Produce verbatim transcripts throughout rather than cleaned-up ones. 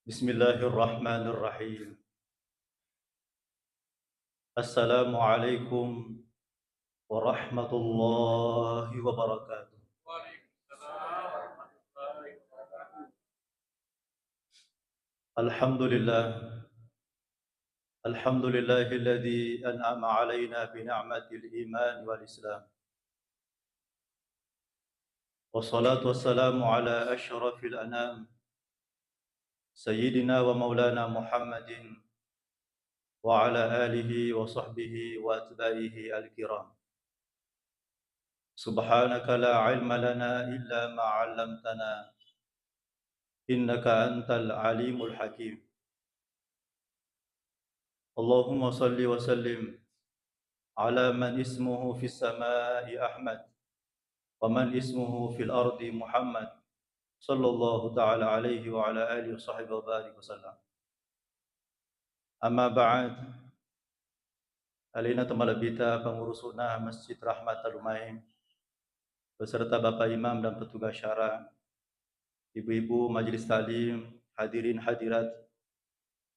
Bismillahirrahmanirrahim. Assalamualaikum warahmatullahi wabarakatuh. Alhamdulillah. Alhamdulillahilladzi an'ama alaina bi ni'matil iman wal islam. Wassalatu wassalamu ala asyrafil anam, sayyidina wa maulana Muhammadin wa ala alihi wa sahbihi wa atba'ihi al-kiram. Subhanaka la ilma lana illa ma 'allamtana, innaka antal alimul hakim. Allahumma salli wa sallim ala man ismuhu fis samai Ahmad, wa man ismuhu fil ardi Muhammad, sallallahu ta'ala alaihi wa ala alihi wa sahbihi wa barik wa sallam. Amma ba'd. Alena tomalebbita pangurusuna Masjid Rahmat Talumae, beserta Bapak Imam dan petugas syara, ibu-ibu majelis taklim, hadirin hadirat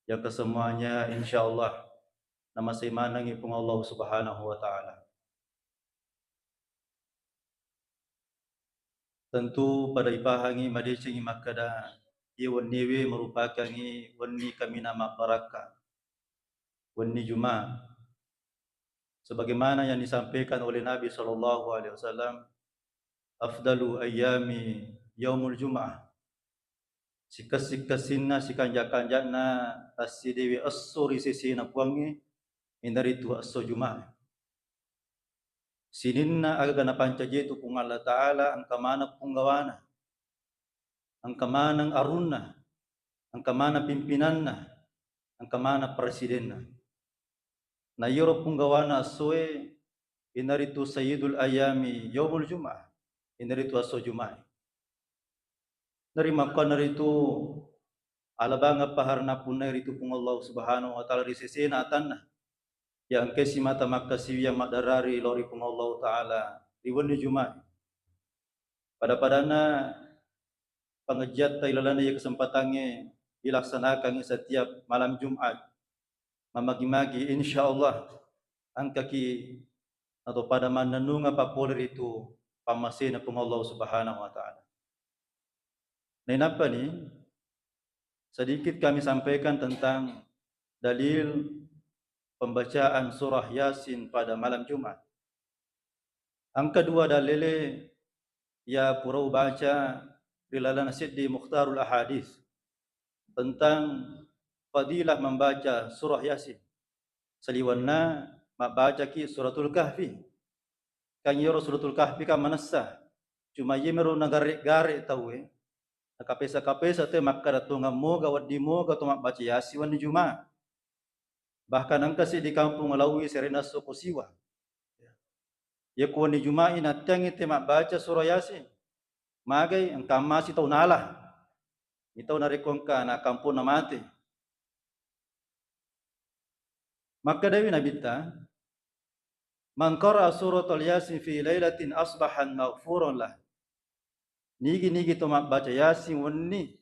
yang kesemuanya insyaallah namasei manengngi Puang Allah Subhanahu wa Ta'ala. Tentu pada ipahangi madecengi makkeda, iye wenniwe merupakangngi wenni kaminang mabbarakka, wenni Jumat. Sebagaimana yang disampaikan oleh Nabi sallallahu alaihi wasallam, "Afdalu ayyami yaumul Jum'ah." Sikessi-kessinna, sikanja-kanja'na tassidewe esso ri sesena Puangnge, inaritu esso Jumat. Sininna aga napancaji tu Puang Allah Ta'ala, engka maneng punggawana, engka maneng arunna, engka maneng pimpinanna, engka maneng presidenna. Na iyaro punggawana essoe, inaritu sayyidul ayyami yaumul Jum'ah, inaritu esso Jumat. Narimakkuannaritu alabangeng paharna punnai ritu Puang Allah Subhanahu wa Ta'ala ri sesena atanna. Ya engkaisi mata makkasiwiang maddarari lao ri Puang Allah Ta'ala ri wenni Jumat. Pada-padanna pangajjiatta ilalenna iye kesempatangnge dilaksanakangngi setiap malam Jumat. Mamagi-magi, insyaallah, engkaki atau pada mannennungeng papole ritu pammasena Puang Allah Subhanahu wa Ta'ala. Nainappani sedikit kami sampaikan tentang dalil pembacaan surah Yasin pada malam Jumat. Engka dua dalile iya pura ubaca ri lalenna seddi Mukhtarul Ahadits tentang fadilah membaca surah Yasin. Saliwenna mabbacaki Suratul Kahfi. Kan iyaro Suratul Kahfi kan manessa. Cuma iye mero nagare-gare tauwe, nakapesa-kapesa te makkeda tongeng moga wedding moga to mabbaca Yasin wenni Jumat. Bahkan engka seddi kampung laowi serena esso ko siwa. Iya ko wenni Juma'i natteangngi te mabbaca surah Yasin. Magai engka masi tau nala. Mitau narekko engka na kamponna mate. Makkedawi Nabitta, "Man qara'a suratal Yasin fi lailatin asbahan maghfuran lah." Nigi-nigi to mabbaca Yasin wenni,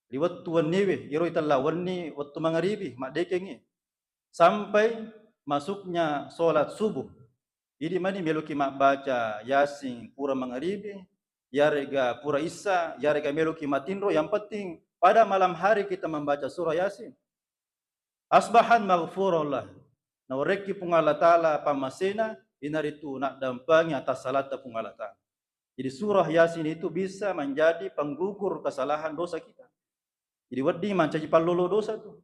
ri wettu wenniwe, iyaro itella wenni wettu mangaribi, maddekengngi. Sampai masuknya sholat subuh. Idi mani meloki mabbaca Yasin pura mangaribi, yarega pura issa, yarega meloki matinro, yang penting pada malam hari kita membaca surah Yasin. Asbahan maghfurallah. Nawerekki Puang Allah Ta'ala pammasena, inaritu naddampengi atas salatta Puang Allah Ta'ala. Jadi surah Yasin itu bisa menjadi penggugur kesalahan dosa kita. Jadi wedding mancaji pallolo dosa tu.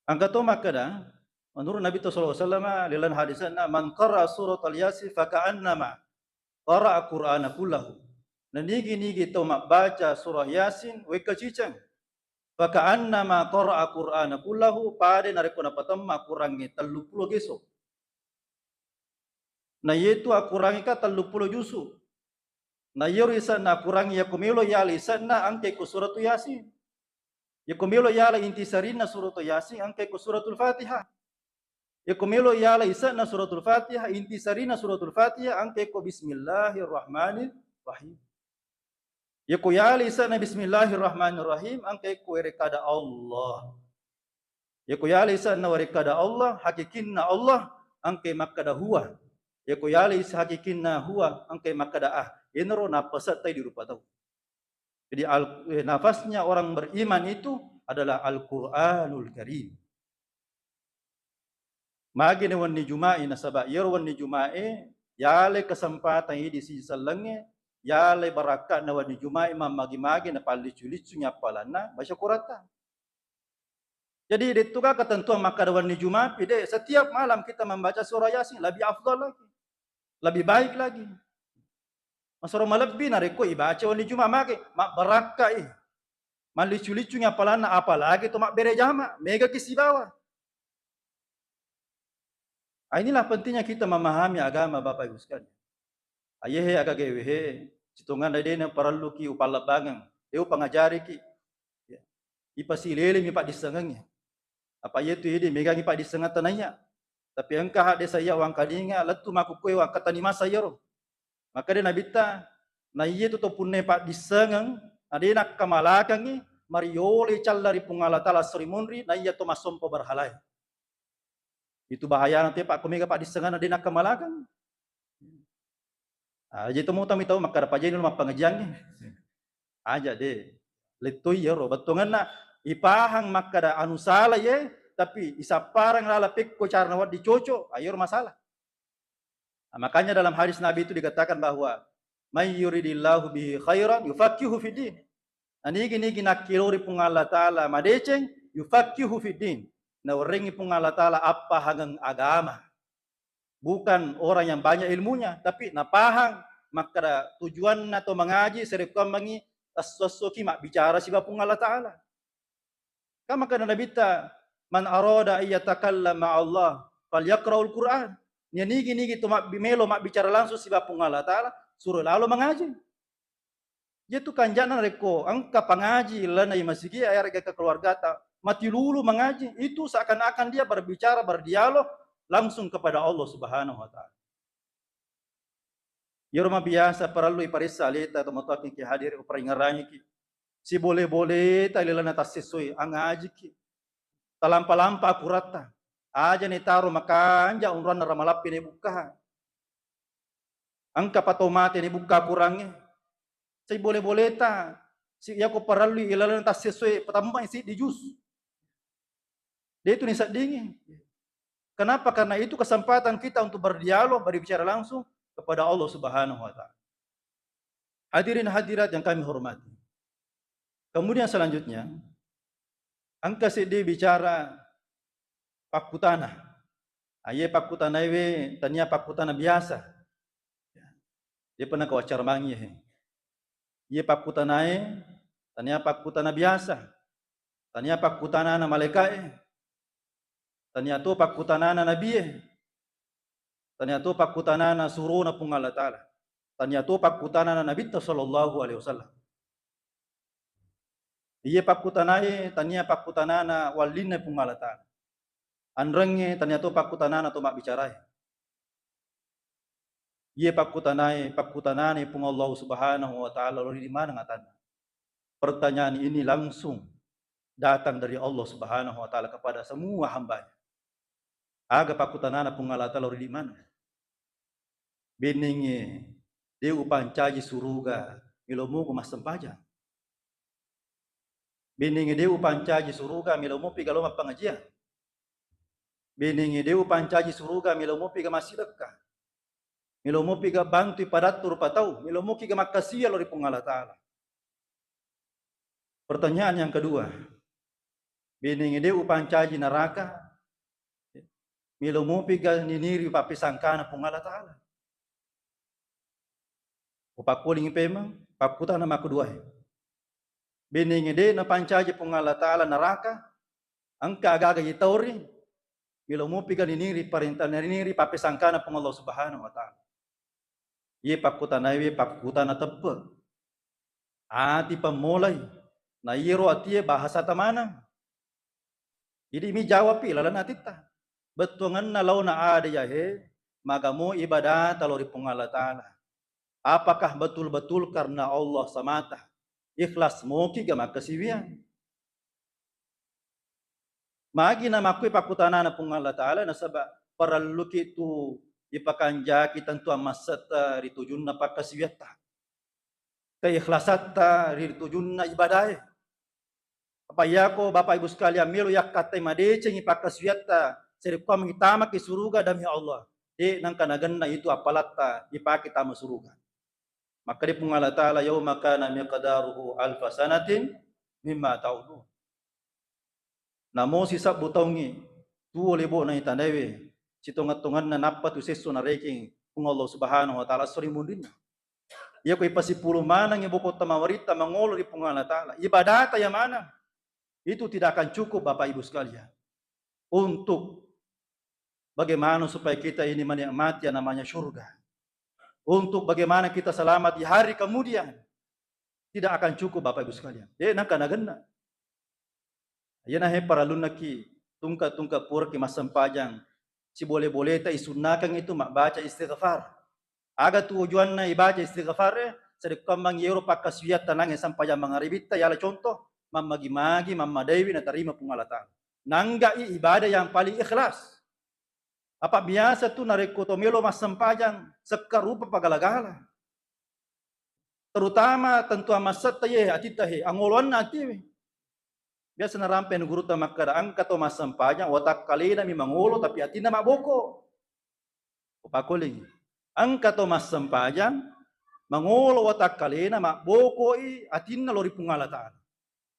Engka to makkeda, menurut Nabi sallallahu alaihi wasallam, ri lalenna hadisanna, "Man qara'a suratal Yasin faka'annama qara'a Qur'ana kullahu." Nanigi-nigi tau mabbaca surah Yasin, wekka ciceng. "Faka'annama qara'a Qur'ana kullahu," pada narekko napatemma Qurangnge telluppulo geso. Na iyetu Akurangngeka telluppulo jusu. Na iyaro ise'na Akurang, iyako melo yala ise'na, engkai ko suratu Yasin. Iyako melo yala intisarinna suratu Yasin, engkai ko suratul Fatihah. Iyako melo yala ise'na suratul Fatihah, intisarinna suratul Fatihah, engkai ko bismillahirrahmanirrahim. Yako yale ise'na bismillahirrahmanirrahim, engka ko werekkada Allah. Yako yale ise'na werekkada Allah, hakikinna Allah, engka makkada huwa. Yako yale ise hakikinna huwa, engka makkada ah. Iyanaro nappasettai di rupa tau. Jadi al-, eh, nafasnya orang beriman itu adalah Al-Qur'anul Karim. Magi na wenni Juma'i, nasaba iyaro wenni Juma'e yale kesempatan idi sisellengnge, yale barakka'na wenni Juma'i, mammagi-magi napalliccu-liccu appalanna baca Qur'anta. Jadi, de'tu ga ketentuan makkada wenni Juma'i, de'. Setiap malam kita membaca surah Yasin, lebih afdal lagi. Lebih baik lagi. Masero malebbi narekko ibaca wenni Juma'i, mage, mabbarakkai. Malliccu-liccungi appalanna, apalagi to mabbere jama, megaki sibawa. Ah, inilah pentingnya kita memahami agama, Bapak Ibu sekalian. Ayehe aga gewehe, sitonganna de' naparelluki upallebbangeng, de' upangajariki. Ya. Ipasilelemi paddissengengnge. Apa iyetu idi megangi paddissengeng tanaiya. Tapi engka hadde saiya wangkalinga lettu makkukkoe wangkatani masa iyaro. Makkeda Nabitta, na iyetu to punne paddissengeng, na de' nakkamalakangi, mariolo calla ri Puang Allah Taala seri munri, na iya to massompa berhalae. Itu bahayana te, Pak, ko mega paddissenganna de' nakkamalakang. Ah, jadi temu tami tau makkada pajani lu mappangajiangnge. Aja de'. Lettoi iyaro. Bettuanna ipahang makkada anu sala ye, tapi isapparang lala pekko cara nawedding cocok, ah, iyaro masalah. Nah, makanya dalam hadis Nabi itu dikatakan bahwa, "May yuridillahu bihi khairan yufaqihu fid din." Nah, nigi-nigi nakkilori Puang Allah Taala madeceng, yufaqihu fid din. Nawerengi Puang Allah Taala appahangeng agama. Bukan orang yang banyak ilmunya, tapi napahang makkada tujuanna to mangaji sarekkuammengngi esso-essoki mabbicara siba Puang Allah Taala. Kan makkeda Nabitta, "Man arada ayyatakallama Allah, falyaqra'ul Qur'an." Nia nigi-nigi to mabbi-, melo mabbicara langsung siba Puang Allah Taala, suro lalo mangaji. Iyatu kanjana rekko engka pangaji lana i masigi, ayarega keluargata, mati lulu mangaji, itu seakan-akan dia berbicara, berdialog langsung kepada Allah Subhanahu wa Ta'ala. Iyaro mabiasa parellu iparessa aleta tomatoakki hadiri, uparingerangiki. Sibole-boleta ilalenna tassessoi, angajiki. Talampa-lampa akuratta. Aja ni taro makanja unranna ramalappi ni bukka. Engka pa tau mate ni bukka akurangnge. Sibole-boleta, si, iyako parellu ilalenna tassessoi, patambai siddi jus. Dia itu ni seddingi. Kenapa? Karena itu kesempatan kita untuk berdialog, berbicara langsung kepada Allah Subhanahu wa Ta'ala. Hadirin hadirat yang kami hormati. Kemudian selanjutnya, engka seddi bicara pakkutana. Aye pakkutanaewe tania pakkutana biasa. Dia pernah kau acara mangi he. Iye pakkutanae tania pakkutana biasa. Tania pakkutanana malaikae. Tania to pakkutanana nabie. Tania to pakkutanana surona Puang Allah Ta'ala. Tania to pakkutanana Nabitta sallallahu alaihi wasallam. Iye pakkutanae tania pakkutanana wallinna Puang Allah Ta'ala. Anrengnge tania to pakkutanana to mabbicarae. Iye pakkutanae, pakkutanana Puang Allah Subhanahu wa Ta'ala lao ri maneng atanna. Pertanyaan ini langsung datang dari Allah Subhanahu wa Ta'ala kepada semua hambanya. Aga pakkutanana Puang Allah Ta'ala lao ri maneng? Benengnge de upancaji suruga, melo muko massempajang. Benengnge de upancaji suruga, melo mupi galo mappangajian. Benengnge de upancaji suruga, melo mupi ga massidekka. Melo mupi ga bantui padattu rupa tau, melo muki ga makkasiwiang lao ri Puang Allah Ta'ala. Pertanyaan yang kedua, benengnge de upancaji naraka, melo mupi ga niniri pappisangkana Puang Allah Ta'ala. Upakkulingi pemeng, pakkutana makkuduae. Benengnge de napancaji Puang Allah Ta'ala naraka, engka aga-aga itauri, melo mupi ga niniri parenta, niniri pappisangkana Puang Allah Subhanahu wa Ta'ala. Iye pakkutanaewe pakkutana teppe. Ati pammolai. Na iyero atie bahasa tamanang. Jadi mi jawabpi lalenna atitta. Bettuangenna laona ada yahe, magamo ibadata lao ri Puang Allah Ta'ala. Apakah betul-betul karena Allah semata? Ikhlas moki ga makkasiwiang. Magi namakkui pakkutanana Puang Allah Ta'ala, nasaba parelluki tu ipakanjaki tentuang massetta ri tujunna pakkasiwiatta, keikhlasatta ri tujunna ibadae. Apa iyako Bapak Ibu sekalian melo yakkattai madecengi pakkasiwiatta, sarekkuammengngi tamaki suruga demi Allah, de nengka nagenna itu appalatta ipake tama suruga. Makkeda Puang Allah Ta'ala, "Yauma kana miqdaruhu alfa sanatin mimma ta'udun." Namo sisebbu taungngi tuo lebo'na itanaewe, sitongeng-tongenna nappa tu sesso narekeng Puang Allah Subhanahu wa Ta'ala esso ri munrinna. Iyako ipasipulung manengngi bokotta mawaritta mangolo ri Puang Allah Ta'ala, ibadata iya maneng, itu tidak akan cukup, Bapak Ibu sekalian, untuk bagaimana supaya kita ini menikmati yang namanya surga. Untuk bagaimana kita selamat di hari kemudian. Tidak akan cukup, Bapak Ibu sekalian. De nengka nagenna. Iyana he parellunnaki tungke-tungke puraki massempajang, sibole-boleta isunnakeng itu mabbaca istighfar. Aga tujuanna ibaca istighfar e? Sarekkuammeng iyaro pakkasiwiatta nangnge sempajang mangaribitta, yala contoh, mammagi-magi, mammadaiwi natarima Puang Allah Ta'ala. Nanggai ibadah yang paling ikhlas. Apa biasa tu narekko to melo massempajang, sekka rupa pagala-gala. Terutama tentuang massetta ye, atitta he, angoloanna atiwe. Biasa narampe gurutta makkeda, engka to massempajang, watakkalena mi mangolo, tapi atinna mabboko. Upakolingi. Engka to massempajang, mangolo watakkalena, mabbokoi atinna lao ri Puang Allah Ta'ala.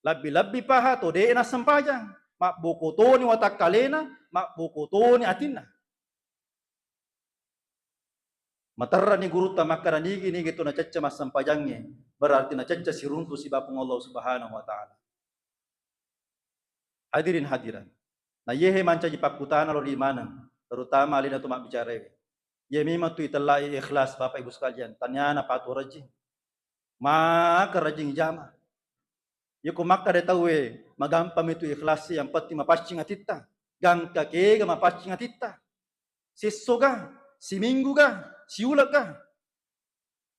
Lebbi-lebbi paha to de nassempajang, mabboko toni watakkalena, mabboko toni atinna. Materrani gurutta makkeda, nigi-nigi to nacecce massempajangnge, berarti nacecce siruntu siba Puang Allah Subhanahu wa Ta'ala. Hadirin hadirat. Na yehe mancaji pakkutana lori maneng, terutama alena to mabbicarae. Iye memang tu itellai ikhlas, Bapak Ibu sekalian, taniana patu rajing. Maka rajing jama. Yako makkeda tauwe, magampang mitu ikhlas, yang penting mapaccing atitta. Gangka kega mapaccing atitta. Siesso ga, siminggu ga, siuleng ga.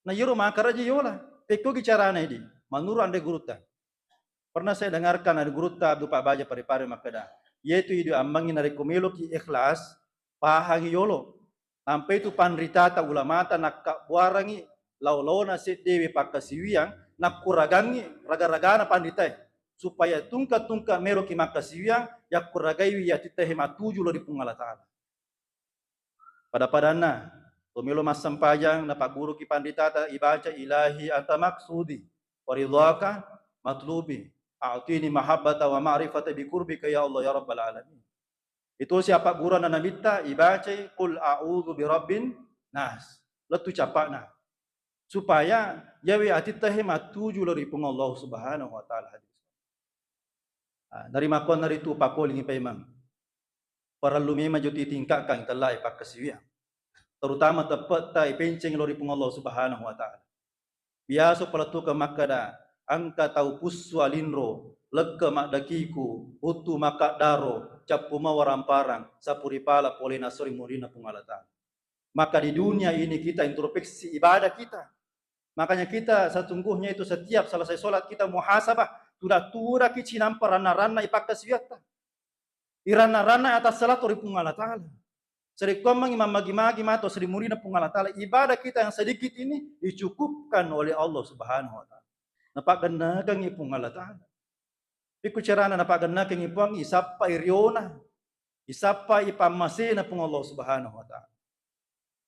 Na iyaro makkaraja yola, pekkogi carana idi, menurut anre gurutta. Pernah saya dengarkan ada gurutta Abdul Pak Baja Parepare makkeda, yaitu idi ammengngi narekko meloki ikhlas, pahangi yolo. Nampai tu panritata ulamata nakkabbuarangi lao-laona seddewe pakkasiwiang, nakkuragangngi raga-ragana panritae, supaya tungka-tungka meloki makkasiwiang, yakkuragaiwi yatittahe mattuju lao ri Puang Allah Ta'ala. Pada-padanna, to melo massempajang, napagguruki panritata, ibaca, "Ilahi anta maksudi, wa ridhaka matlubi, a'tini mahabbata wa ma'rifata bi qurbika ya Allah ya Rabbal alamin." Itu siapa guru anak nabitta, ibacai, "Qul a'udzu bi rabbin nas." Lettu capakna. Supaya yawe atittahe mattuju lao ri Puang Allah Subhanahu wa Ta'ala. Ah, narimakkuannaritu pakolingi paimeng. Parellu memang jo titingkatkan tellae pakkasiwiang. Terutama teppetta ipenceng lao ri Puang Allah Subhanahu wa Ta'ala. Biasa palettukeng makkeda, engka tau pussu alinro, lekke maddakiku, uttu makkaddaro, cappu mawa ramparang, sapuri pala polena esso ri munrinna Puang Allah Ta'ala. Maka di dunia ini kita introspeksi ibadah kita. Makanya kita sesungguhnya itu setiap selesai sholat kita muhasabah, tuda-tudaki cinampa ranna-ranna ipakkasiwiatta. Iranna-ranna atas salat ri Puang Allah Ta'ala. Sarekkuammengngi mammagi-magi mato ri munrinna Puang Allah Ta'ala, ibadah kita yang sedikit ini dicukupkan oleh Allah Subhanahu wa Ta'ala. Napaggennakengngi Puang Allah Ta'ala. Pikku carana napaggennakengngi Puang, isappai riona, isappai pammasena Puang Allah Subhanahu wa Ta'ala.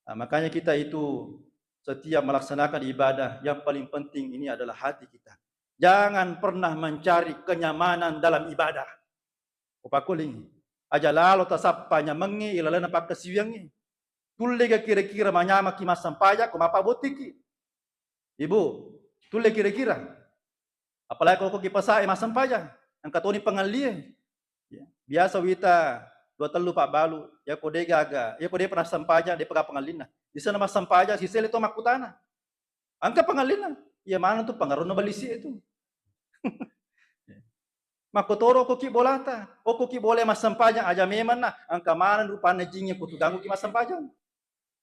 Nah, makanya kita itu setiap melaksanakan ibadah, yang paling penting ini adalah hati kita. Jangan pernah mencari kenyamanan dalam ibadah. Upakuling, aja lalo tasappa nyamengngi ilalenna pakkasiwiangngi. Tullega kira-kira manyamaki massempajang ko mappabottiki? Ibu, tulle kira-kira? Apalagi ko okkoki pasae massempajang, engka toni pangellie. Ya, biasa wita dua tellu pabbalu, yako de gaga, yako de pernah sempajang, de pega pangellinna. Di sana massempajang, sisele to makkutana. Engka pangellinna, iya maneng tu pangarunna ballisi itu. Makkotoro okkoki bolata, okkoki bole massempajang, aja memanna, engka maneng rupanna jingnge ko tu gangguki massempajang.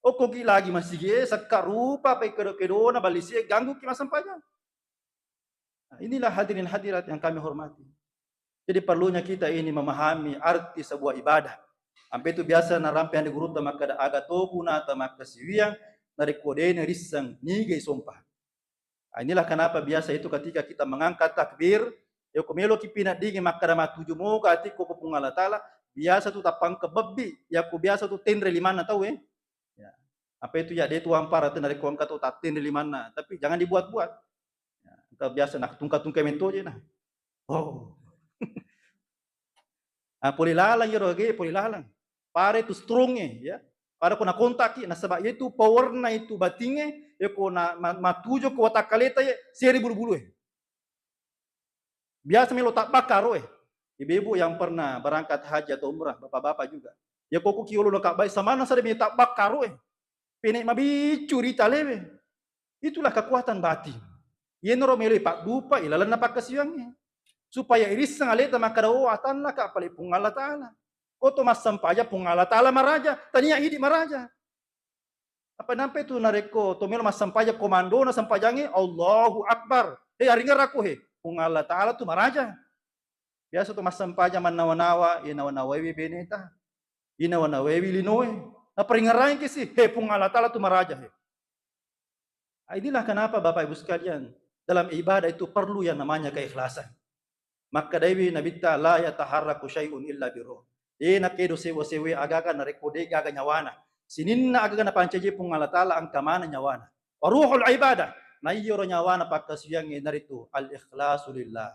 Okkoki lagi masigi e, sekka rupa pekkedo-kedona ballisi e, gangguki massempajang. Nah, inilah hadirin hadirat yang kami hormati. Jadi perlunya kita ini memahami arti sebuah ibadah. Ampe itu biasa narampe ande gurutta makkada, aga to gunata makkasiwiang narekko de' narisseng niga isompa. Ah, inilah kenapa biasa itu ketika kita mengangkat takbir, yako meloki pinaddingi makkada matuju moga atikko ko Puang Allah Taala, biasa tu tapangke bebbi, yako biasa tu tenre limanna tau, eh. Ya. Apa itu ya, de' tu ampara tu narekko engka tu tattenre limanna, tapi jangan dibuat-buat. Ya, engka biasa nak tungka-tungka metto je nah. Oh. Ah, pole lalang iyaro age, pole lalang. Pare tu strong e, ya. Pada ko nakontakki, nasaba itu powerna itu batinge, ya ko na ma- matujo ko watakkaleta ye, seri bulu-bulu e. Biasa melo tabbakka ro e. Ibu-ibu yang pernah berangkat haji atau umrah, bapak-bapak juga. Ya ko ku kiolo lo kabbai samana sada mi tabbakka ro e. Pene mabiccu rita lewe. Itulah kekuatan batin. Yenaro melo ipaddupa ilalenna pakkasiwiangnge. Supaya irisseng aleta makkada, oh, atannaka pale Puang Allah Taala. Ko to massempajang Puang Allah Taala maraja, tania idi maraja. Apa nampe tu narekko to melo massempajang komandona sempajangnge, Allahu Akbar. He, aringerako he, Puang Allah Taala tu maraja. Biasa tu massempajang mannawa-nawa, ye nawa-nawaiwi beneta. Inawa-nawaiwi linoe. Naparingerangki si, he Puang Allah Taala tu maraja he. Ah, inilah kenapa Bapak Ibu sekalian, dalam ibadah itu perlu yang namanya keikhlasan. Makkadaiwi Nabitta, la yataharraku syai'un illa biruh. De nakedo sewa-sewa agaga narekko de gaga nyawana. Sininna agaga napancaji Puang Allah Taala engka maneng nyawana. Wa ruhul ibadah. Na iyaro nyawana pakkasiwiangnge naritu al-ikhlasu lillah.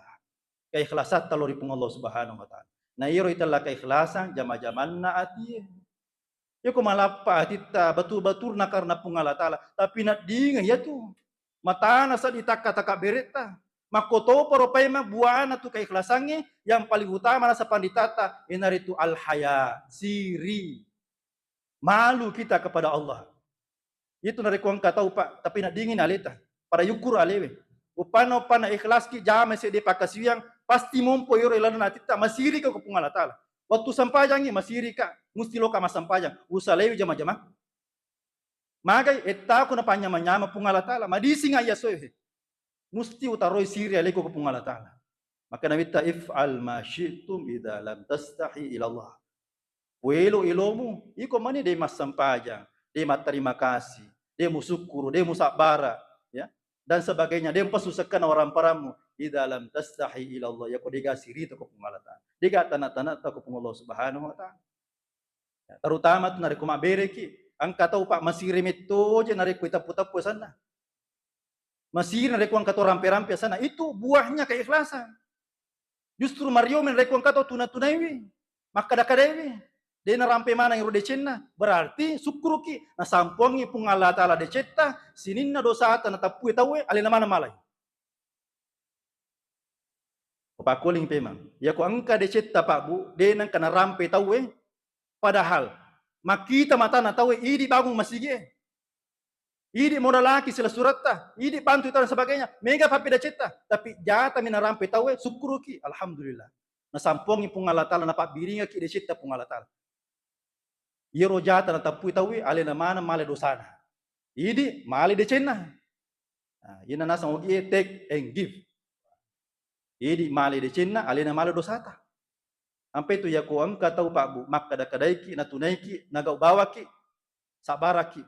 Keikhlasatta lao ri Puang Allah Subhanahu wa Ta'ala. Na iyaro itella keikhlasan jama-jamanna atie. Yako malappa atitta batur-baturna karena Puang Allah Taala, tapi naddinga iyatu. Matana seddi takka-takka beretta. Makkotoparo paimeng buana tu keikhlasangnge, yang paling utama nasa panditata, iyanaritu al-haya, siri. Malu kita kepada Allah. Itu narekko engka tau, Pak, tapi naddingini aleta. Pada yukkuru alewe. Uppanna, uppanna ikhlaski jama seddi pakkasiwiang, pasti mompo iyaro ilalenna atitta, masirika ko Puang Allah Taala. Waktu sampajangngi, masirika, musti loka massempajang. Usalewi jama-jama. Magai ettaku napanyama-nyama Puang Allah Taala, madising ayya soe. Musti utaroi siri aleko ko Puang Allah Taala. Maka Nabitta, if'al ma syi'tum idza lam tastahi ilallah. Welo elomu, iko mani de massempajang, de matterima kasih, de musukkuru, de musabbara, ya, dan sebagainya, de mpassusekkanna waramparammu, idza lam tastahi ilallah, yako dega sirita ko Puang Allah Taala. Dega tana-tanata ko Puang Allah Subhanahu wa Ta'ala. Ya, terutama tu narekko mabbereki, engka tau, Pak, masiri mettoje narekko iteppu-teppu asenna. Masiri narekko engka to rampe-rampe asenna, itu buahnya keikhlasan. Justru mariomi narekko engka to tuna-tunaiwi, makkada-kadaiwi, de narampe maneng ro decenna, berarti sukkuruki, nasampuangngi Puang Allah Taala decetta, sininna dosata nateppui tauwe, alena maneng malai. Upakkuling pemang. Yako engka decetta, Pak, Bu, de nengka narampe tauwe, padahal makkita matana tauwe idi bangung masigie. Idi modalaki sila suratta, idi bantu dan sebagainya, mega pappi decetta, tapi jatami narampe tauwe, sukkuruki, alhamdulillah. Nasampuangngi Puang Allah Taala, napabbiringaki decetta Puang Allah Taala. Iyaro jata nateppui tauwe, alena maneng male dosana. Idi male decenna. Nah, iyana naseng ogie take and give. Idi male decenna, alena male dosata. Ampe tu yako engka tau, Pak, Bu, makkada-kadaiki, natunaiki, nagau bawaki, sabbaraki.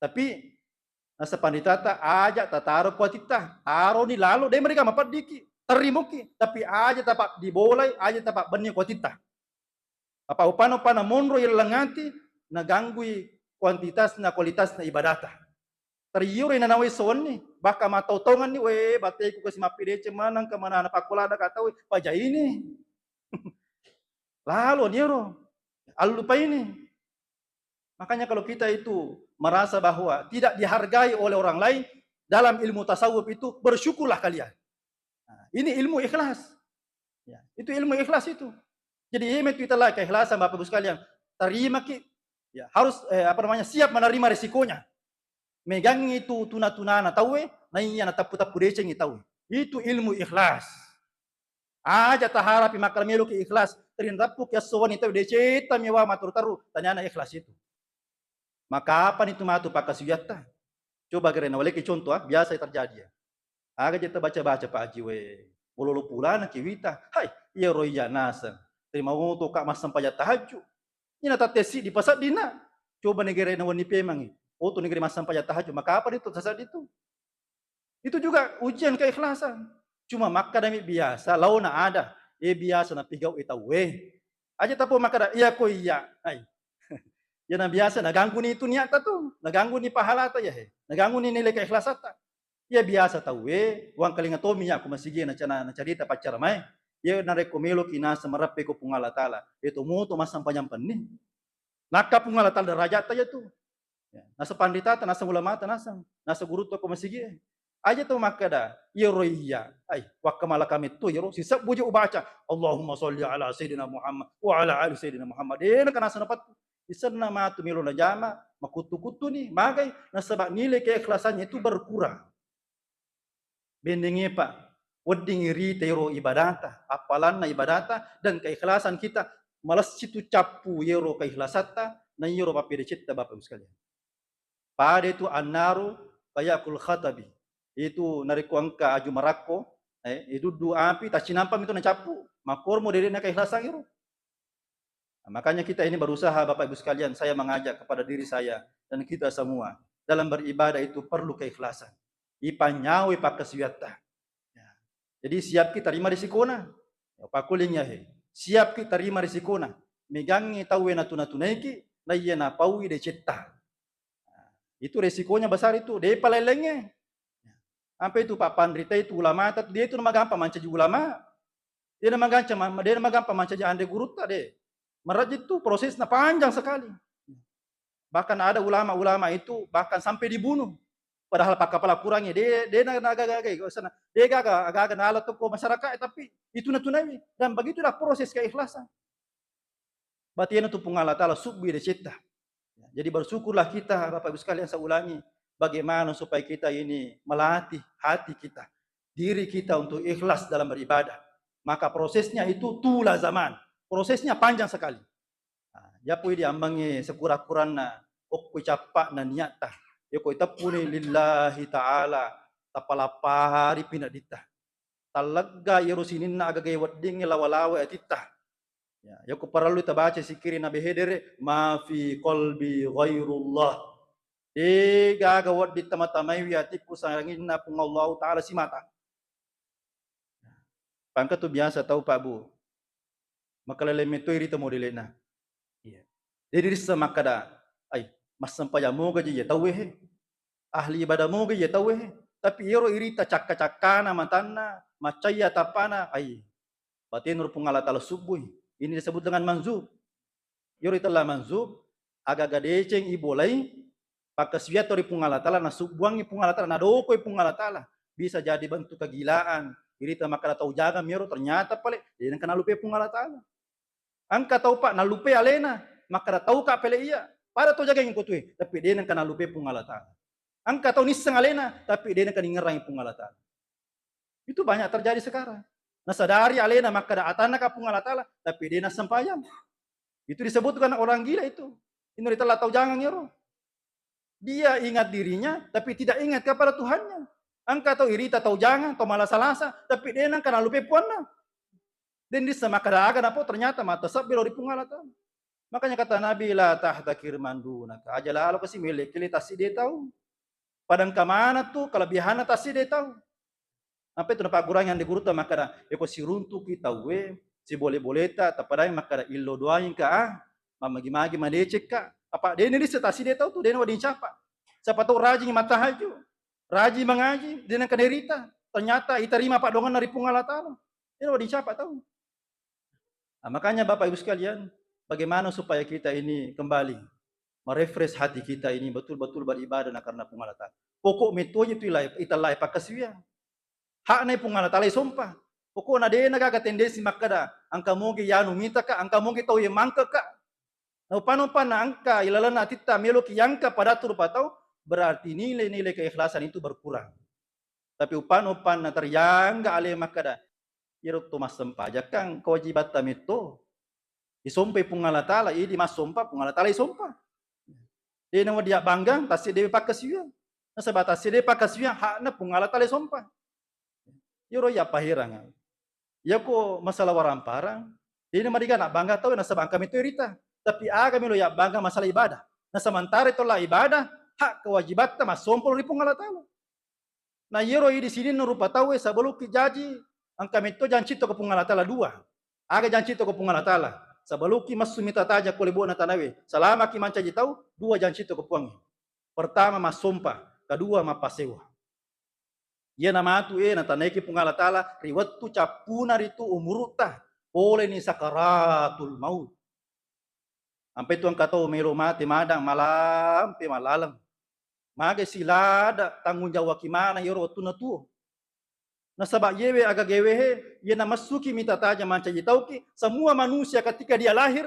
Tapi nasa panditata, aja tataro ko atitta, taroni lalo, de mereka mapeddiki, terrimoki, tapi aja tapa dibolai, aja tapa benni ko atitta. Apa upana-upana monro illang ati, naganggui kuantitasna, kualitasna ibadata. Tariyoro inanawai sowenni, bahkan matau-taunganni, we, bateku kasi mappideceng maneng, kemana anak pakkolada ka tau, pajaini. Lalo niro, allupaini. Makanya kalau kita itu merasa bahwa tidak dihargai oleh orang lain dalam ilmu tasawuf itu, bersyukurlah kalian. Nah, ini ilmu ikhlas. Ya, itu ilmu ikhlas itu. Jadi, iya metu itulah keikhlasan, Bapak Ibu sekalian. Tarimaki, ya, harus, eh, apa namanya, siap menerima risikonya. Megangngi tu tuna-tunana tauwe, naiya natappu-tappu decengi tauwe. Itu ilmu ikhlas. Aja taharapi makkala meloki ikhlas, terinrappuki esso wenni tauwe, decetta mewa matteru-teru, taniana ikhlas itu. Maka apa nitu matu pakkasiwiatta? Coba gere nawaleki contoh, ah, biasa terjadi, ya. Aga je tabaca-baca, Pak Haji, we. Bololo pulana ki wita. Hai, iyaro iya naseng. Terima oto ka massempajang tahajud. Ina tattesi di paseddina. Coba negeri na wenni pemangi. Oto negeri massempajang tahajud. Maka apa itu taseddi tu? Itu juga ujian keikhlasan. Cuma makkadami biasa, laona ada. Eh, biasa napigau e tauwe. Aja tapo makkada, iya ko iya. Hai. Iyana biasa nagangguni itu niatta tu, nagangguni pahalata ya he, nagangguni nilai keikhlasatta. Iya biasa tauwe, wangkalinga tomi ya ko masigi nacana, nacarita paccara mai. Iya narekko meloki naseng mareppe ko Puang Allah Taala, itu muto massempajang penni. Nakka Puang Allah Taala derajatta ya tu. Ya, naseng panritata, naseng ulamata, naseng, naseng gurutta ko masigi e. Aja tau makkada, iyaro iya, ai, wakkamala kametto iyaro, sisebbu je ubaca, Allahumma sholli ala Sayyidina Muhammad, wa ala ali Sayyidina Muhammad. Dena kana sana pattu. Isenna matu melo najama, makuttu-kuttuni, magai, nasaba nilai keikhlasannya itu berkurang. Bendengnge, Pak, wedding irita ero ibadata, appalanna ibadata, dan keikhlasan kita, malessi tu cappu ero keikhlasatta, na ero pappedecetta, Bapak Ibu sekalian. Pada itu annaru kayakul khatabi. Itu narekko engka aju marakko, eh, iduddu api, taccinampa mi tu nacappu. Makkormo dedena keikhlasan ero. Nah, makanya kita ini berusaha, Bapak Ibu sekalian, saya mengajak kepada diri saya dan kita semua, dalam beribadah itu perlu keikhlasan. Ipanyawe pakkasiwiatta. Ya. Jadi siapki tarima risikona. Ya, pakuling ya he. Siapki tarima risikona. Megangngi tauwe natu-natunaiki, naiya napaui decetta. Nah, itu resikonya besar itu. Depa lain-laingnge. Ampe itu Pak Panrita itu ulama, tapi dia itu namagampang mancaji ulama. Dia namagampang, dia namagampang mancaji anre gurutta deh. Maraji itu prosesnya panjang sekali. Bahkan ada ulama-ulama itu bahkan sampai dibunuh. Padahal pakkapala kurangi, de, de na, na gaga, gaga, sana. De gaga, gaga nala toko masyarakat, tapi itu natunai. Dan begitulah proses keikhlasan. Batena tu Puang Allah Taala subbu decetta. Jadi bersyukurlah kita, Bapak Ibu sekalian, saya ulangi, bagaimana supaya kita ini melatih hati kita, diri kita untuk ikhlas dalam beribadah. Maka prosesnya itu tula zaman. Prosesnya panjang sekali. Nah, yapo idi ambangnge sekura-kuranna okko cappa'na niatta. Yako iteppuni lillahi ta'ala, tapalappari pinadditta. Tallegga iyaro sininna agaga weddingnge lawa-lawa atitta. Ya, yako parellu tabaca sikkiri Nabi Hedere, "Ma fi qalbi ghairullah." De gaga wedding tama-tamaiwi atikku sanginna Puang Allahu Ta'ala simata. Pangka tu biasa tau, Pak, Bu. Makalele metoi rita modele'na. Iya. Jadi rissa makkada, ai, massempajang moga je iya tauwe he. Ahli ibadah moga iya tauwe he. Tapi iyaro irita cakka-cakkana matanna, maccaya tappana, ai, batena ro Puang Allah Taala subbui. Ini disebut dengan manzub. Iyaro itella manzub, agaga deceng ibolai, pakkasiwiang to ri Puang Allah Taala, nasubbuangngi Puang Allah Taala, nadokoi Puang Allah Taala. Bisa jadi bentuk kegilaan. Irita makkada tau jagami iyaro, ternyata pale, de nengka nalupai Puang Allah Taala. Engka tau, Pak, nalupai alena, makkada tauka pele iya. Pada tau jagangngi ko tue, tapi de nengka nalupai Puang Allah Taala. Engka tau nisseng alena, tapi de nengka ningerangi Puang Allah Taala. Itu banyak terjadi sekarang. Nasadari alena makkada atannaka Puang Allah Taala, tapi de nassempajang. Itu disebutkan orang gila itu. Ino ritella tau jangang ero. Dia ingat dirinya, tapi tidak ingat kepada Tuhannya. Engka tau irita tau jangang, tau malasa-lasa, tapi de nengka nalupai puanna. De nisseng makkada aga napo, ternyata mata sebbi lao ri Puang Allah Taala. Makanya kata Nabi, "La tahtakir man dunaka." Aja lalo kasi mele-kele tassidde tau. Padangka maneng tu kelebihanna tassidde tau. Ampe tu napaggurangi anre gurutta makkada, "Eko siruntuki tauwe, sibole-boleta, tapadai makkada illo doaingka, ah, mammagi-magi madecekka." Apa dena lise tassidde tau tu, dena wedding capa. Siapa tau rajing mattahajud, rajing mangaji, dena kaderita. Ternyata itarima paddoangenna ri Puang Allah Taala. Dena wedding capa tau. Nah, makanya Bapak Ibu sekalian, bagaimana supaya kita ini kembali merefresh hati kita ini betul-betul beribadah na karena Puang Allah Taala. Pokok mettoje tu ilai, itellai pakkasiwiang. Hakna Puang Allah Taala isompa. Pokokna dena gaga tendensi makkada, engka mogi yanu mitaka, engka mogi tau ye mangkeka. Naupa-naupanna engka ilalenna atitta meloki yangka padatu rupa tau, berarti nilai-nilai keikhlasan itu berkurang. Tapi upana-upanna terjangga ale makkada, iyaro to massempajakang kewajibatta metto. Isompai Puang Allah Taala, idi massompa Puang Allah Taala isompa. Dena wedding banggang, tassidde pakkasiwiang. Nasaba tassidde pakkasiwiang hakna Puang Allah Taala isompa. Iyaro iyappaherang. Iyako masalah waramparang, dena mariga nabbangga tau nasaba engka metoi rita. Tapi aga melo yabbangga masalah ibadah. Na sementara itolla ibadah, hak kewajibatta massompa lao ri Puang Allah Taala. Na iyaro idi sininna rupa tauwe, sebelumki jaji, engka metto janci to ko Puang Allah Taala dua. Aga janci to ko Puang Allah Taala? Sebelumki massu mita taja ko lebo'na tanawe, selamaki mancaji tau, dua janci to ko Puangnge. Pertama massompa, kedua mappasewa. Iyana matu e natanaiki Puang Allah Taala ri wettu cappuna ritu umurutta, poleni sakaratul maut. Ampe tu engka tau melo mate madang malampe malaleng. Magai silada tanggung jawabki maneng iyaro wettunna tuo. Nasaba iyewe agagewe he, iyana massuki mita taja mancaji tauki, semua manusia ketika dia lahir,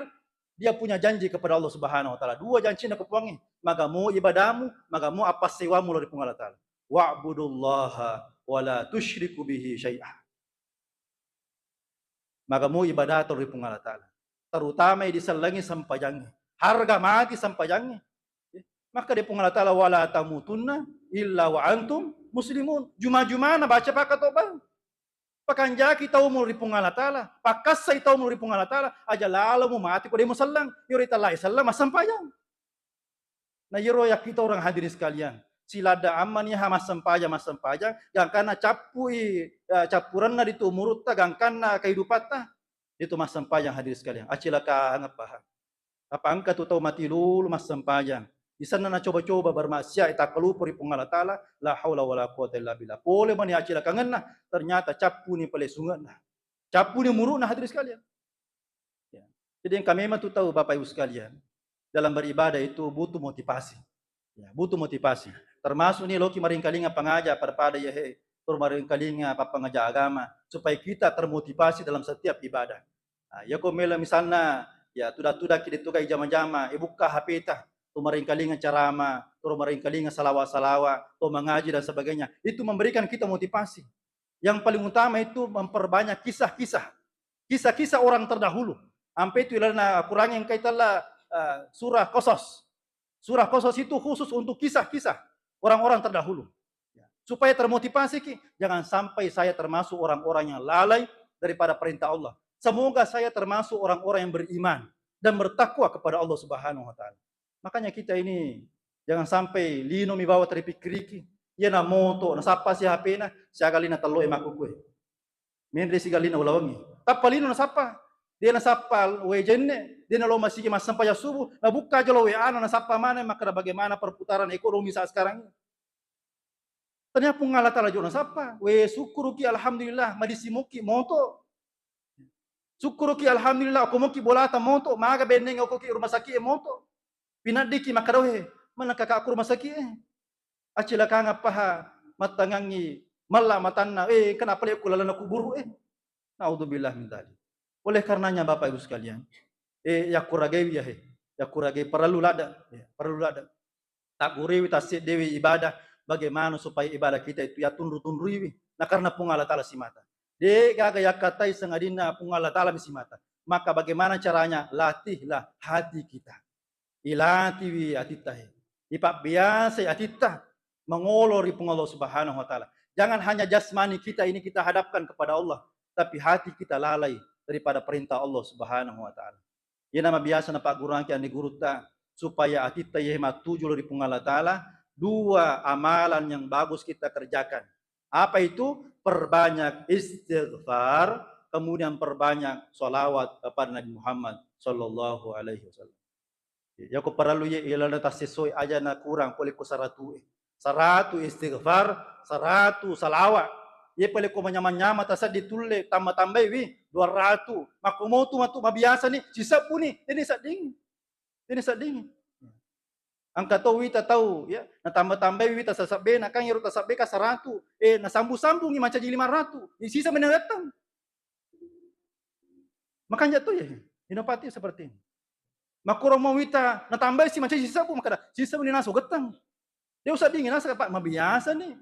dia punya janji kepada Allah Subhanahu wa Taala. Dua jancinna ko Puangnge, magamo ibadamu, magamo appassewamu lao ri Puang Allah Taala. Wa'budullaha wa la tusyriku bihi syai'a. Magamo ibadata lao ri Puang Allah Taala. Terutama disellengi sempajangnge. Harga mati sempajangnge. Maka di Puang Allah Taala, "Wala tamutunna illa wa antum muslimun." Juma-jumana baca pakatobang. Pakanjaki taumu ri Puang Allah Taala, pakkassai taumu ri Puang Allah Taala, aja lalomu mati ko de muselleng. Iyaro itellai selleng massempajang. Na iyaro yakkita orang hadirin sekalian, silada ammani ha massempajang, massempajang, gangkanna cappui, eh, cappurenna ritu umurutta, gangkanna kehidupatta, itu massempajang hadirin sekalian. Acilakangeng paha. Apa engka tu tau mati lulu massempajang. Isenna nacoba-coba bermaksiat, takkalupa ri Puang Allah Taala, la haula wala quwata illa billah. Pole mani acilakangenna, ternyata cappuni pale sunge'na. Cappuni muru'na hadirin sekalian. Ya. Jadi engka memang tu tau Bapak Ibu sekalian, dalam beribadah itu butuh motivasi. Ya, butuh motivasi. Termasuk ni loki maringkalinga pangaja pada-pada ya he, tur maringkalinga pappangaja agama supaya kita termotivasi dalam setiap ibadah. Nah, iyako melo misalna, ya, tuda-tudaki de tugai jama-jama, e, bukka H P-ta, tu maringkalinga carama, tu maringkalinga salawa-salawa, tu mengaji dan sebagainya. Itu memberikan kita motivasi. Yang paling utama itu memperbanyak kisah-kisah. Kisah-kisah orang terdahulu. Ampe itu ilana Quran yang kaitalla, eh, surah Qasas. Surah Qasas itu khusus untuk kisah-kisah orang-orang terdahulu. Ya. Supaya termotivasi ki, jangan sampai saya termasuk orang-orang yang lalai daripada perintah Allah. Semoga saya termasuk orang-orang yang beriman dan bertakwa kepada Allah Subhanahu wa Taala. Makanya kita ini jangan sampai lino mi bawa teripikiriki. Iyana moto, nasappa si H P-na, siaga lina tello e makkukue. Menre sigalina ulawengngi. Tappa lino nasappa. De nasappa wae jenne, de nalo masigi massempajang subuh, nabukka jolo W A-na nasappa maneng makkeda bagaimana perputaran ekonomi saat sekarang ini. Tania Puang Allah Taala jo nasappa. We sukkuruki alhamdulillah madissi mokki moto. Sukkuruki alhamdulillah okko mokki bolata moto, maga benneng okkoki rumah sakit e moto. Pinaddiki makkeda, "He, mana kakakku rumah sakit e?" Acilakangeng paha mattangangngi malla matanna, "Eh, kenapa lihat ku lalana kuburu e?" Naudzubillah min dzalik. Oleh karenanya Bapak Ibu sekalian, eh, yakkuragaiwi ya he, yakkuragaiwi parellu ladde, ya, parellu ladde. Tagguruiwi tasseddewi ibadah, bagaimana supaya ibadah kita itu ya tunru-tunruiwi. Nah, karena Puang Allah Taala simata. De gaga yakkatai sangadinna Puang Allah Taala mi simata. Maka bagaimana caranya? Latihlah hati kita. Ilatiwi atitta he. Ipabbiasai atitta mangolo ri Puang Allah Subhanahu wa Taala. Jangan hanya jasmani kita ini kita hadapkan kepada Allah, tapi hati kita lalai daripada perintah Allah Subhanahu wa Taala. Iyana mabiasa napagguruangki anre gurutta supaya atitta iye mattuju lao ri Puang Allah Taala, dua amalan yang bagus kita kerjakan. Apa itu? Perbanyak istighfar, kemudian perbanyak salawat kepada Nabi Muhammad sallallahu alaihi wasallam. Yako parellu ye ilana tassessoi aja na kurang pole ko saratu e. Saratu istighfar, saratu salawat. Ye pole ko manyamang-nyamang taseddi tulle tamba-tambai wi dua ratu. Makko motu matu mabiasa ni sisebbu ni, deni sedding. Deni sedding. Engka to wita tau ya, natamba-tambai wita sasebbena kan iyaro tasebbe ka saratu. Eh, nasambu-sambungi mancaji lima ratu. Sisa mena gattang. Makanja to ya, inopati seperti ini. Makkuro mau wita natambai si mancaji sisebbu, makkeda sisebbu ni naso gettang. De useddingi nasaba mabiasa ni.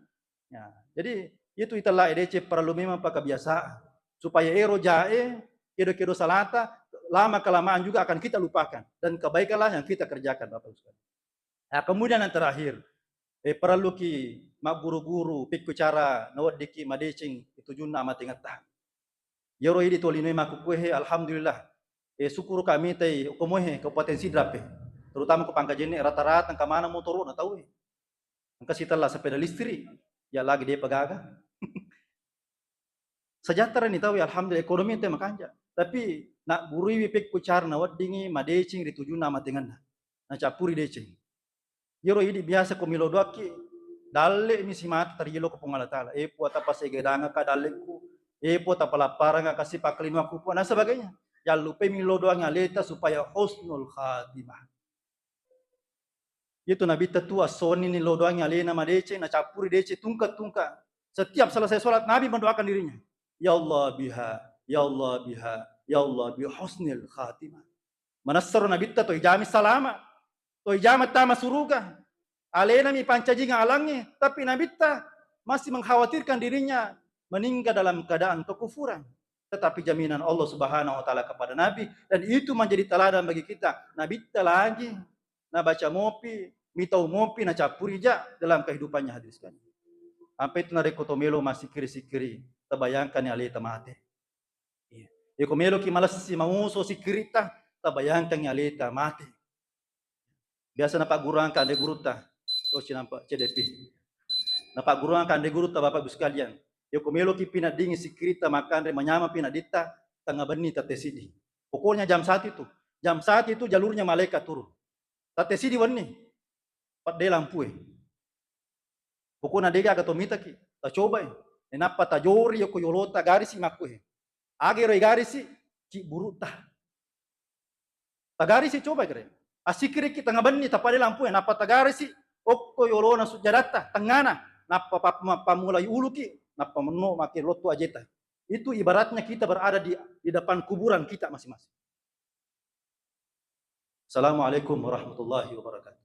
Ya, jadi itu itella edece perlu memang pakabiasaan supaya ero jae kedo-kedo salata lama kelamaan juga akan kita lupakan dan kebaikanlah yang kita kerjakan Bapak Ibu sekalian. Nah, kemudian yang terakhir, E, parelluki magguru-guru pekko cara naweddiki madeceng ri tujunna amatengetta. Iyaro idi tolinoe makkukkuehe, alhamdulillah. E, sukkuruka mitai okko Mohe, Kabupaten Sidrap e. Terutama ko Pangkajene, rata-rata engka maneng motoro'na tauwe. Engka sitella sepeda listrik, ya lagi depa gaga. Sejahtera ni tauwe, alhamdulillah, ekonomi ente makanja. Tapi nagguruiwi pekko cara naweddingi madeceng ri tujunna amatengenna. Nacappuri deceng. Iyaro idi biasa ko milo doakki, dalle mi simata tariloko Puang Allah Taala. E Puang, tapasegedangaka dallekku. E Puang, tapalapparangaka sipakkalinoakku, Puang, dan sebagainya. Jallupai milo doangi aleta supaya husnul khatimah. Itu Nabitta tu assoni ni lo doangi alena madeceng, nacappuri deceng tungka-tungka. Setiap selesai sholat, Nabi mendoakan dirinya. Ya Allah biha, ya Allah biha, ya Allah bi husnil khatimah. Manessaro Nabitta to ijami salama, to ijama tama suruga. Alena mi pancajinga alangnge, tapi Nabitta masih mengkhawatirkan dirinya meninggal dalam keadaan kekufuran. Tetapi jaminan Allah Subhanahu wa Ta'ala kepada Nabi, dan itu menjadi teladan bagi kita. Nabitta lagi nabaca mopi, mitau mopi, nacappuri ja dalam kehidupannya, hadirin sekalian. Ampe itu narekko to melo massikkiri-sikkiri, tabayangkanni aleta mate. Iya. Iyako meloki malessi mauso sikkiritta, tabayangkanni aleta mate. Biasa napagguruang kanre gurutta, to cinampa C D P. Napagguruang kanre gurutta, Bapak Ibu sekalian. Iyako meloki pinaddingi sikkiritta, makkanre manyameng pinadditta, tengnga benni tette siddi. Pokoknya jam satu itu. Jam satu itu jalurnya malaikat turun. Tette siddi wenni. Pedde lampue. Pokokna degaga to mitaki, tacobai. Nainappa tajori yoko yolota, garisi makkue. Aga ero igarisi? Cibburu'ta. Tagarisi coba kere. Assikkiriki tengnga benni, tapadde lampue, nappa tagarisi okko yolona sujjadatta, tengngana, nappa pa-, ma-, pammulai uluki, nappa menno make lottu ajeta. Itu ibaratnya kita berada di, di depan kuburan kita masing-masing. Assalamualaikum warahmatullahi wabarakatuh.